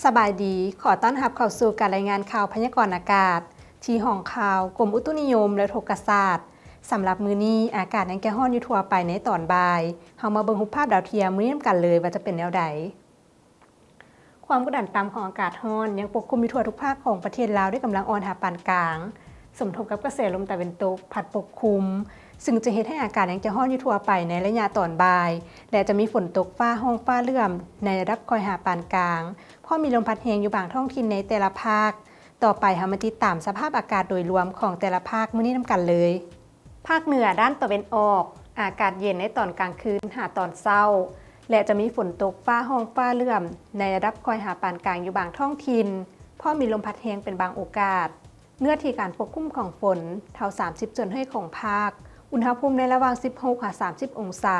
ສະບາຍດີ, ຂໍຕ້ອນຮັບເຂົ້າສູ່ການລາຍງານຂ່າວພະຍາກອນອາກາດ ທີ່ຫ້ອງຂ່າວກົມອຸຕຸນິຍົມ ແລະ ອຸທົກກະສາດ. ສຳລັບມື້ນີ້, ອາກາດຍັງຈະຮ້ອນຢູ່ທົ່ວໄປໃນຕອນບ່າຍ. ເຮົາມາເບິ່ງຮູບພາບດາວທຽມມື້ນີ້ນຳກັນເລີຍວ່າຈະເປັນແນວໃດ. ຄວາມກົດດັນຕ່ຳຂອງອາກາດຮ້ອນຍັງປົກຄຸມຢູ່ທົ່ວທຸກພາກຂອງປະເທດລາວດ້ວຍກຳລັງອ່ອນຫາປານກາງ, ສົມທົບກັບກະແສລົມຕາເວັນຕົກພັດປົກຄຸມ, ຊຶ່ງຈະເຮັດໃຫ້ອາກາດຍັງຈະຮ້ອນຢູ່ທົ່ວໄປໃນໄລຍະຕອນບ່າຍ ແລະ ຈະມີຝົນຕົກຟ້າຮ້ອງຟ້າເຫຼື້ອມໃນລະດັບຄ່ອຍຫາປານກາງ, ພ້ອມມີລົມພັດແຮງຢູ່ບາງທ້ອງຖິ່ນໃນແຕ່ລະພາກ. ຕໍ່ໄປເຮົາມາຕິດຕາມສະພາບອາກາດໂດຍລວມຂອງແຕ່ລະພາກມື້ນີ້ນຳກັນເລີຍ. ພາກເໜືອດ້ານຕາເວັນອອກ, ອາກາດເຢັນໃນຕອນກາງຄືນຫາຕອນເຊົ້າ ແລະ ຈະມີຝົນຕົກຟ້າຮ້ອງຟ້າເຫຼື້ອມໃນລະດັບຄ່ອຍຫາປານກາງຢູ່ບາງທ້ອງຖິ່ນ, ພ້ອມມີລົມພັດແຮງເປັນບາງໂອກາດ. ເນື້ອທີ່ການປົກຄຸມຂອງຝົນເທົ່າສາມສິບສ່ວນຮ້ອຍຂອງພາກ, ອຸນຫະພູມໃນລະຫວ່າງສິບຫົກຫາສາມສິບອົງສາ.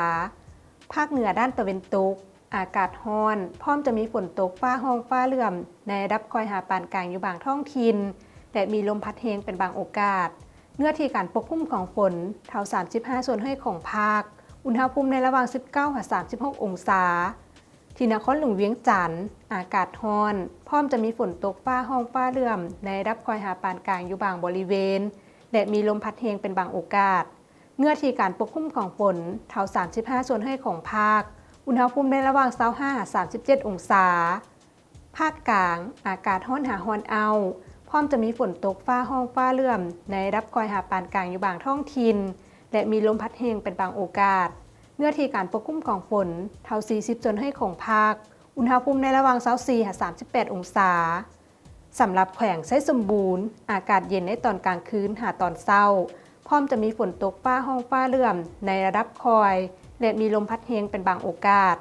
ພາກເໜືອດ້ານຕາເວັນຕົກ, ອາກາດຮ້ອນ, ພ້ອມຈະມີຝົນຕົກຟ້າຮ້ອງຟ້າເຫຼື້ອມໃນລະດັບຄ່ອຍຫາປານກາງຢູ່ບາງທ້ອງຖິ່ນ ແລະ ມີລົມພັດແຮງເປັນບາງໂອກາດ. ເນື້ອທີ່ການປົກຄຸມຂອງຝົນເທົ່າສາມສິບຫ້າສ່ວນຮ້ອຍຂອງພາກ, ອຸນຫະພູມໃນລະຫວ່າງສິບເກົ້າຫາສາມສິບຫົກອົງສາ. ທີ່ນະຄອນຫຼວງວຽງຈັນ, ອາກາດຮ້ອນ, ພ້ອມຈະມີຝົນຕົກຟ້າຮ້ອງຟ້າເຫຼື້ອມໃນລະດັບຄ່ອຍຫາປານກາງຢູ່ບາງບໍລິເວນ ແລະ ມີລົມພັດແຮງເປັນບາງໂອກາດ. ເນື້ອທີ່ການປົກຄຸມຂອງຝົນເທົ່າສາມສິບຫ້າສ່ວນຮ້ອຍຂອງພາກ, ອຸນຫະພູມໃນລະຫວ່າງຊາວຫ້າຫາສາມສິບເຈັດອົງສາ. ພາກກາງ, ອາກາດຮ້ອນຫາຮ້ອນອ້າວ, ພ້ອມຈະມີຝົນຕົກຟ້າຮ້ອງຟ້າເຫຼື້ອມໃນລະດັບຄ່ອຍຫາປານກາງຢູ່ບາງທ້ອງຖິ່ນ ແລະ ມີລົມພັດແຮງເປັນບາງໂອກາດ. ເນື້ອທີ່ການປົກຄຸມຂອງຝົນເທົ່າສີ່ສິບສ່ວນຮ້ອຍຂອງພາກ, ອຸນຫະພູມໃນລະຫວ່າງຊາວສີ່ຫາສາມສິບແປດອົງສາ. ສຳລັບແຂວງໄຊສົມບູນ, ອາກາດເຢັນໃນຕອນກາງຄືນຫາຕອນເຊົ້າ, ພ້ອມຈະມີຝົນຕົກຟ້າຮ້ອງຟ້າເຫຼື້ອມໃນລະດັບຄ່ອຍ ແລະ ມີລົມພັດແຮງເປັນບາງໂອກາດ.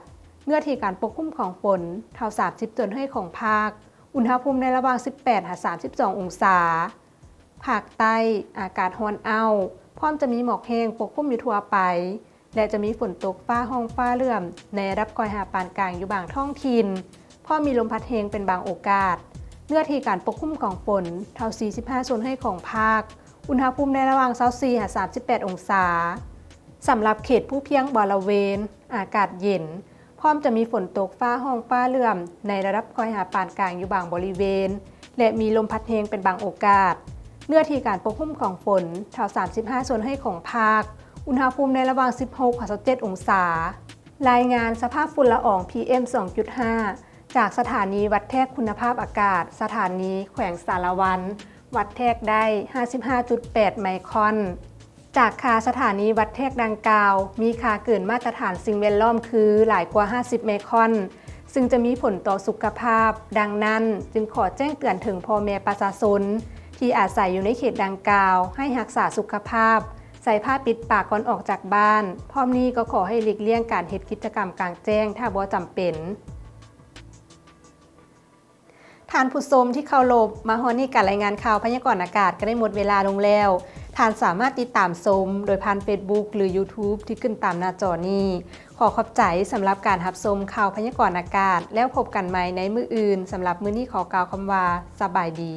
ເນື້ອທີ່ການປົກຄຸມຂອງຝົນເທົ່າສາມສິບສ່ວນຮ້ອຍຂອງພາກ, ອຸນຫະພູມໃນລະຫວ່າງສິບແປດຫາສາມສິບສອງອົງສາ. ພາກໃຕ້, ອາກາດຮ້ອນອ້າວ, ພ້ອມຈະມີໝອກແຫ້ງປົກຄຸມຢູ່ທົ່ວໄປ ແລະ ຈະມີຝົນຕົກຟ້າຮ້ອງຟ້າເຫຼື້ອມໃນລະດັບຄ່ອຍຫາປານກາງຢູ່ບາງທ້ອງຖິ່ນ, ພ້ອມມີລົມພັດແຮງເປັນບາງໂອກາດ. ເນື້ອທີ່ການປົກຄຸມຂອງຝົນເທົ່າສີ່ສິບຫ້າສ່ວນຮ້ອຍຂອງພາກ, ອຸນຫະພູມໃນລະຫວ່າງຊາວສີ່ຫາສາມສິບແປດອົງສາ. ສຳລັບເຂດພູພຽງບໍລະເວນ, ອາກາດເຢັນ, ພ້ອມຈະມີຝົນຕົກຟ້າຮ້ອງຟ້າເຫຼື້ອມໃນລະດັບຄ່ອຍຫາປານກາງຢູ່ບາງບໍລິເວນ ແລະ ມີລົມພັດແຮງເປັນບາງໂອກາດ. ເນື້ອທີ່ການປົກຄຸມຂອງຝົນເທົ່າສາມສິບຫ້າສ່ວນຮ້ອຍຂອງພາກ, ອຸນຫະພູມໃນລະຫວ່າງສິບຫົກຫາຊາວເຈັດອົງສາ. ລາຍງານສະພາບຝຸ່ນລະອອງ ພີເອັມ ສອງຈຸດຫ້າ ຈາກສະຖານີວັດແທກຄຸນນະພາບອາກາດ ສະຖານີແຂວງສາລະວັນ ວັດແທກໄດ້ຫ້າສິບຫ້າຈຸດແປດໄມຄອນ. ຈາກຄ່າສະຖານີວັດແທກດັ່ງກ່າວ ມີຄ່າເກີນມາດຕະຖານສິ່ງແວດລ້ອມຄືຫຼາຍກວ່າຫ້າສິບໄມຄອນ, ຊຶ່ງຈະມີຜົນຕໍ່ສຸຂະພາບ. ດັ່ງນັ້ນ, ຈຶ່ງຂໍແຈ້ງເຕືອນເຖິງພໍ່ແມ່ປະຊາຊົນທີ່ອາໄສຢູ່ໃນເຂດດັ່ງກ່າວ ໃຫ້ຮັກສາສຸຂະພາບ, ໃສ່ຜ້າປິດປາກກ່ອນອອກຈາກບ້ານ. ພ້ອມນີ້ກໍຂໍໃຫ້ຫຼີກລ່ຽງການເຮັດກິດຈະກຳກາງແຈ້ງ ຖ້າບໍ່ຈຳເປັນ. ທ່ານຜູ້ຊົມທີ່ເຄົາລົບ, ມາຮອດນີ້ການລາຍງານຂ່າວພະຍາກອນອາກາດກໍໄດ້ໝົດເວລາລົງແລ້ວ. ທ່ານສາມາດຕິດຕາມຊົມໂດຍຜ່ານເຟສບຸກ ຫຼື ຢູທູບ ທີ່ຂຶ້ນຕາມໜ້າຈໍນີ້. ຂໍຂອບໃຈສຳລັບການຮັບຊົມຂ່າວພະຍາກອນອາກາດ, ແລ້ວພົບກັນໃໝ່ໃນມື້ອື່ນ. ສຳລັບມື້ນີ້ຂໍກ່າວຄຳວ່າ ສະບາຍດີ.